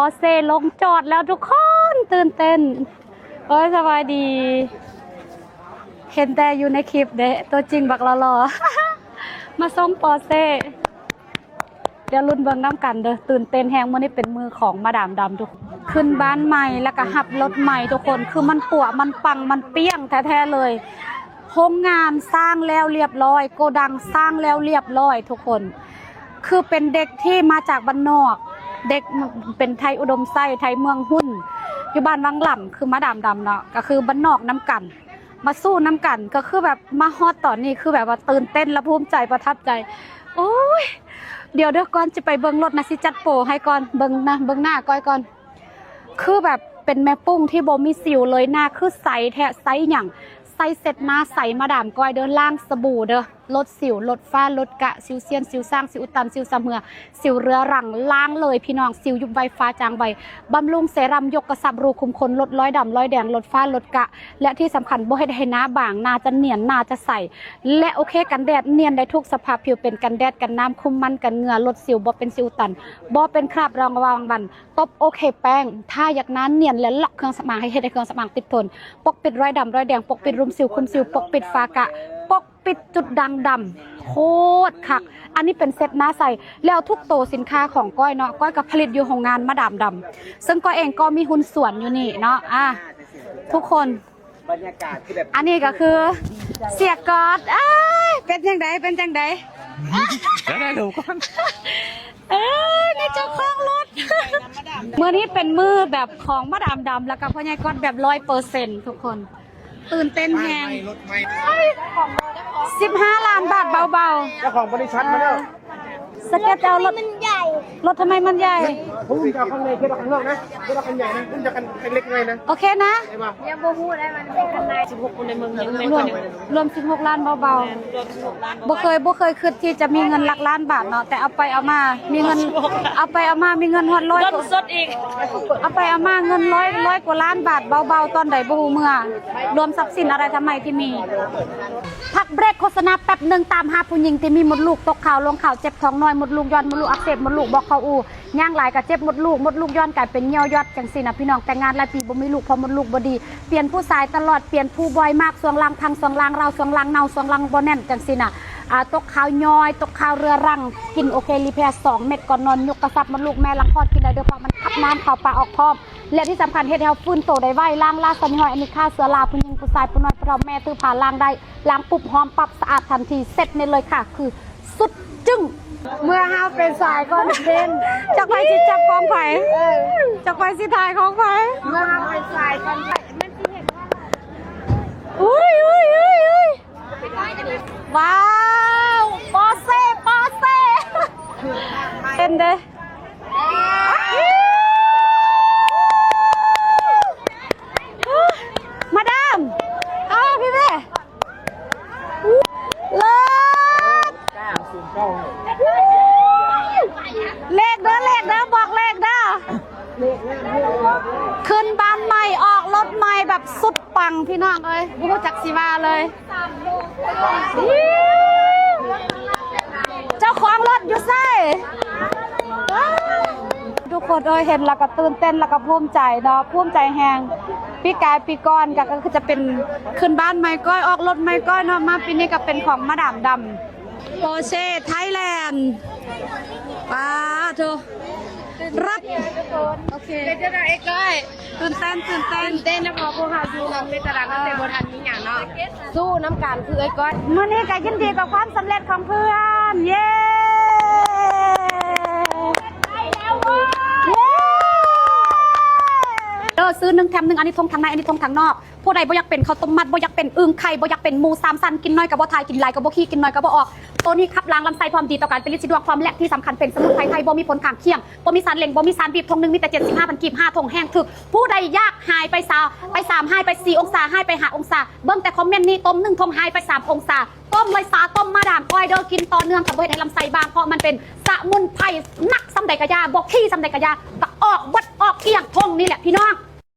ປອເຊ່ລົງຈອດແລ້ວທຸກຄົນ ຕື່ນເຕັ້ນ. ໂອ້ຍ ສະບາຍດີ. ເຫັນແຕ່ຢູ່ໃນຄລິບເດ້ ຕົວຈິງບັກຫຼໍ່ໆ ມາສົ່ງປອເຊ່. ດຽວລຸ້ນເບິ່ງນຳກັນເດີ ຕື່ນເຕັ້ນແຮງ. ມື້ນີ້ເປັນມື້ຂອງມາດາມດຳທຸກຄົນ ຂຶ້ນບ້ານໃໝ່ ແລ້ວກະຮັບລົດໃໝ່ທຸກຄົນ ຄືມັນປົວະ ມັນປັງ ມັນປຽງແທ້ໆເລີຍ. ໂຮງງານສ້າງແລ້ວລຽບຮ້ອຍ ໂກດັງສ້າງແລ້ວລຽບຮ້ອຍທຸກຄົນ. ຄືເປັນເດັກທີ່ມາຈາກບ້ານນອກ ເດັກເປັນໄທອຸດົມໄຊ ໄທເມືອງຮຸນ ຢູ່ບ້ານວັງຫຼຳ ຄືມາດາມດຳເນາະ ກະຄືບ້ານນອກນຳກັນ ມາສູ້ນຳກັນ ກໍຄືແບບມາຮອດຕອນນີ້ ຄືແບບວ່າຕື່ນເຕັ້ນ ແລະ ພູມໃຈ ປະທັບໃຈ. ໂອ້ຍ ດຽວເດີ ກ່ອນຈະໄປເບິ່ງລົດນະ ຊິຈັດໂປໃຫ້ກ່ອນ. ເບິ່ງນະ ເບິ່ງໜ້າກ້ອຍກ່ອນ ຄືແບບເປັນແມ່ປຸ້ງທີ່ບໍ່ມີສິວເລີຍ ໜ້າຄືໃສແທ້ ໃສຫຍັງ ໃສເຊັດໜ້າ ໃສມາດາມກ້ອຍເດີ ລ້າງສະບູເດີ. ລົດສິວ ລົດຟ້າ ລົດກະ ສິວຊຽນ ສິວຊ່າງ ສິວອຸດຕັນ ສິວຊຳເຮື້ອ ສິວເຮືອລັງ ລ້າງເລີຍພີ່ນ້ອງ. ສິວຍຸບໄວ ຟ້າຈາງໄວ ບຳລຸງເຊຣັມ ຍົກກະຊັບ ຮູຂຸມຂົນ ລົດລອຍດຳລອຍແດງ ລົດຟ້າ ລົດກະ ແລະ ທີ່ສຳຄັນບໍ່ເຮັດໃຫ້ໜ້າບາງ ໜ້າຈະນຽນ ໜ້າຈະໃສ ແລະ ໂອເຄ ກັນແດດ ນຽນໄດ້ທຸກສະພາບຜິວ ເປັນກັນແດດ ກັນນ້ຳ ຄຸມມັນ ກັນເຫຍື້ອ ລົດສິວ ບໍ່ເປັນສິວອຸດຕັນ ບໍ່ເປັນຄາບຣອງລະຫວ່າງວັນ ຕົບໂອເຄແປ້ງ ຖ້າຢາກໜ້ານຽນ ແລະ ລັອກເຄື່ອງສຳອາງ ໃຫ້ເຮັດໃຫ້ເຄື່ອງສຳອາງຕິດທົນ ປົກປິດຮອຍດຳຮອຍແດງ ປົກປິດລຸ່ມສິວ ຄຸມສິວ ປົກປິດຝາກະ ປົກ ປິດຈຸດດ່າງດຳ ໂຄດຄັກ. ອັນນີ້ເປັນເຊັດໜ້າໃສ ແລ້ວທຸກໂຕສິນຄ້າຂອງກ້ອຍເນາະ ກ້ອຍກໍຜະລິດຢູ່ໂຮງງານມາດາມດຳ ເຊິ່ງກ້ອຍເອງກໍມີຫຸ້ນສ່ວນຢູ່ນີ້ເນາະ. ອ່າ ທຸກຄົນ ບັນຍາກາດຄືແບບ ອັນນີ້ກໍຄືເສຍກອດ. ເອີຍ ເປັນຈັ່ງໃດ ເປັນຈັ່ງໃດ? ດຽວ ດຽວ ດຽວກ່ອນ. ເອີຍ ນີ້ເຈົ້າຂອງລົດ. ມື້ນີ້ເປັນມື້ແບບຂອງມາດາມດຳ ແລ້ວກໍພໍ່ໃຫຍ່ກອດແບບຮ້ອຍເປີເຊັນ ທຸກຄົນ. ຕື່ນເຕັ້ນແຮງ ສິບຫ້າລ້ານບາດເບົາໆ. ເຈົ້າຂອງບໍລິສັດມາແລ້ວ. ສະເກັດເອົາລົດ ມັນໃຫຍ່ ລົດທຳໄມມັນໃຫຍ່? ຄຸນຈະເອົາຄັນໃຫຍ່ ເພິ່ນເອົາຄັນນອກນະ ເພິ່ນເອົາຄັນໃຫຍ່ນະ ຄຸນຈະເອົາຄັນເລັກໜ້ອຍນະ ໂອເຄນະ. ໄດ້ບໍ່? ຍັງບໍ່ຮູ້ໄດ້ ມັນເປັນຄັນໃດ. ສິບຫົກຄົນໃນເມືອງຍັງ ລວມ ລວມສິບຫົກລ້ານເບົາໆ. ແມ່ນ ລວມສິບຫົກລ້ານເບົາໆ ບໍ່ເຄີຍ ບໍ່ເຄີຍຄິດທີ່ຈະມີເງິນຫຼັກລ້ານບາດເນາະ ແຕ່ເອົາໄປເອົາມາມີເງິນ ເອົາໄປເອົາມາມີເງິນຮອດຮ້ອຍ ເງິນສົດອີກ ເອົາໄປເອົາມາເງິນຮ້ອຍ ຮ້ອຍກວ່າລ້ານບາດເບົາໆ ຕອນໃດບໍ່ຮູ້ເມື່ອ ລວມຊັບສິນອະໄລທຳໄມທີ່ມີ. ພັກເບຣກໂຄສະນາແປັບໜຶ່ງ ຕາມຫາຜູ້ຍິງທີ່ມີມົດລູກຕົກຂາວລົງຂາວ ເຈັບທ້ອງນ້ອຍ ມົດລູກຍ້ອນ ມົດລູກອັກເສບ ມົດລູກບໍ່ເຂົ້າອູ່ ຍ່າງຫຼາຍກໍເຈັບມົດລູກ ມົດລູກຍ້ອນກາຍເປັນຍ່ຽວຍອດ ຈັ່ງຊີ້ນະພີ່ນ້ອງ. ແຕ່ງງານຫຼາຍປີບໍ່ມີລູກ ເພາະມົດລູກບໍ່ດີ ປ່ຽນຜູ້ຊາຍຕະຫຼອດ ປ່ຽນຜູ້ບ່ອຍມາກ ຊ່ວງລ່າງພັງ ຊ່ວງລ່າງຮ້າວ ຊ່ວງລ່າງເນົ່າ ຊ່ວງລ່າງບໍ່ແໜ້ນ ຈັ່ງຊີ້ນະ. ອ່າ ຕົກຂາວຍ້ອຍ ຕົກຂາວເຮືອລັງ ກິນໂອເຄຣີແພສອງເມັດກ່ອນນອນ ຍົກກະຊັບ ມົດລູກແມ່ຫຼັງຄອດກິນໄດ້ເດີ ເພາະມັນຂັບນ້ຳເຂົ້າປາອອກພ້ອມ ແລະ ທີ່ສຳຄັນເຮັດໃຫ້ເຮົາຟື້ນໂຕໄດ້ໄວ ລ້າງລາຊະມີຮອຍ ອັນນີ້ຂ້າເຊື້ອລາ ຜູ້ຍິງຜູ້ຊາຍ ຜູ້ນ້ອຍຜູ້ເຖົ້າ ແມ່ຖືພາລ້າງໄດ້ ລ້າງປຸບຫອມປັບສະອາດທັນທີ ເຊັດນີ້ເລີຍຄ່ະ ຄືສຸດຈຶ່້ງ. ເມື່ອເຮົາເປັນສາຍຄອນເທັນ ຈັກໃຜຊິຈັບຂອງໃຜ ເອີ ຈັກໃຜຊິຖ່າຍຂອງໃຜ ເມື່ອເຮົາເປັນສາຍຄອນເທັນ ມັນຊິເຫັນວ່າ ອຸ້ຍ ອຸ້ຍ ອຸ້ຍ ອຸ້ຍ ວ້າວ ປອເຊ່ ປອເຊ່ ເຫັນເດ້. ມາດາມ ເອົາພີ່ແມ່ ເລີດ ເລກເດີ ເລກເດີ ບອກເລກເດີ. ຂຶ້ນບ້ານໃໝ່ ອອກລົດໃໝ່ ແບບສຸດປັງ ພີ່ນ້ອງເອີຍ ບໍ່ຮູ້ຈັກຊິວ່າເລີຍ. ເຈົ້າຂອງລົດຢູ່ໃສ? ທຸກຄົນເອີຍ ເຫັນແລ້ວກໍຕື່ນເຕັ້ນ ແລ້ວກໍພູມໃຈເນາະ ພູມໃຈແຮງ. ປີກາຍປີກ່ອນກໍ ກໍຄືຈະເປັນຂຶ້ນບ້ານໃໝ່ກ້ອຍ ອອກລົດໃໝ່ກ້ອຍເນາະ ມາປີນີ້ກໍເປັນຂອງມາດາມດຳ ປອເຊ່ໄທແລນ ປາໂທ ລັດ ໂອເຄ ເປັນຈັ່ງໃດເອື້ອຍກ້ອຍ? ຕື່ນເຕັ້ນ ຕື່ນເຕັ້ນ ຕື່ນເຕັ້ນນະ ເພາະພວກເຮົາຢູ່ນຳເປັນຕະຫຼາດ ແຕ່ບໍ່ທັນມີຫຍັງເນາະ ສູ້ນຳກັນຄືເອື້ອຍກ້ອຍ. ມື້ນີ້ກໍຍິນດີກັບຄວາມສຳເລັດຂອງເພື່ອນ ເຢ້ ເດີ້ ຊື້ໜຶ່ງແຖມໜຶ່ງ ອັນນີ້ທົ່ງທາງໃນ ອັນນີ້ທົ່ງທາງນອກ. ຜູ້ໃດບໍ່ຢາກເປັນເຂົ້າຕົ້ມມັດ ບໍ່ຢາກເປັນອຶ່ງໄຂ່ ບໍ່ຢາກເປັນໝູສາມຊັ້ນ ກິນໜ້ອຍກໍບໍ່ຖ່າຍ ກິນຫຼາຍກໍບໍ່ຂີ້ ກິນໜ້ອຍກໍບໍ່ອອກ. ໂຕນີ້ຂັບລ້າງລຳໄສ້ ພ້ອມດີຕໍ່ການເປັນລິດສະດວກ ພ້ອມ ແລະ ທີ່ສຳຄັນເປັນສະໝຸນໄພໄທ ບໍ່ມີຜົນຂ້າງຄຽງ ບໍ່ມີສານເລັ່ງ ບໍ່ມີສານບີບ ຖົງໜຶ່ງມີແຕ່ເຈັດສິບຫ້າພັນກີບ ຫ້າຖົງແຮງຖືກ. ຜູ້ໃດຢາກຫາຍໄປຊາວ ໄປສາມ ຫາຍໄປສີ່ອົງສາ ຫາຍໄປຫ້າອົງສາ ເບິ່ງແຕ່ຄອມເມັນນີ້ ຕົ້ມໜຶ່ງຖົງຫາຍໄປສາມອົງສາ. ຕົ້ມເລີຍຊາ ຕົ້ມມາດາມອອຍເດີ ກິນຕໍ່ເນື່ອງ ກໍບໍ່ເຮັດໃຫ້ລຳໄສ້ບາງ ເພາະມັນເປັນສະໝຸນໄພ ໜັກສ່ຳໃດກະຢ່າ ບໍ່ຂີ້ສ່ຳໃດກະຢ່າ ກະອອກເບິດ ອອກກ້ຽງຖົງນີ້ແຫຼະພີ່ນ້ອງ.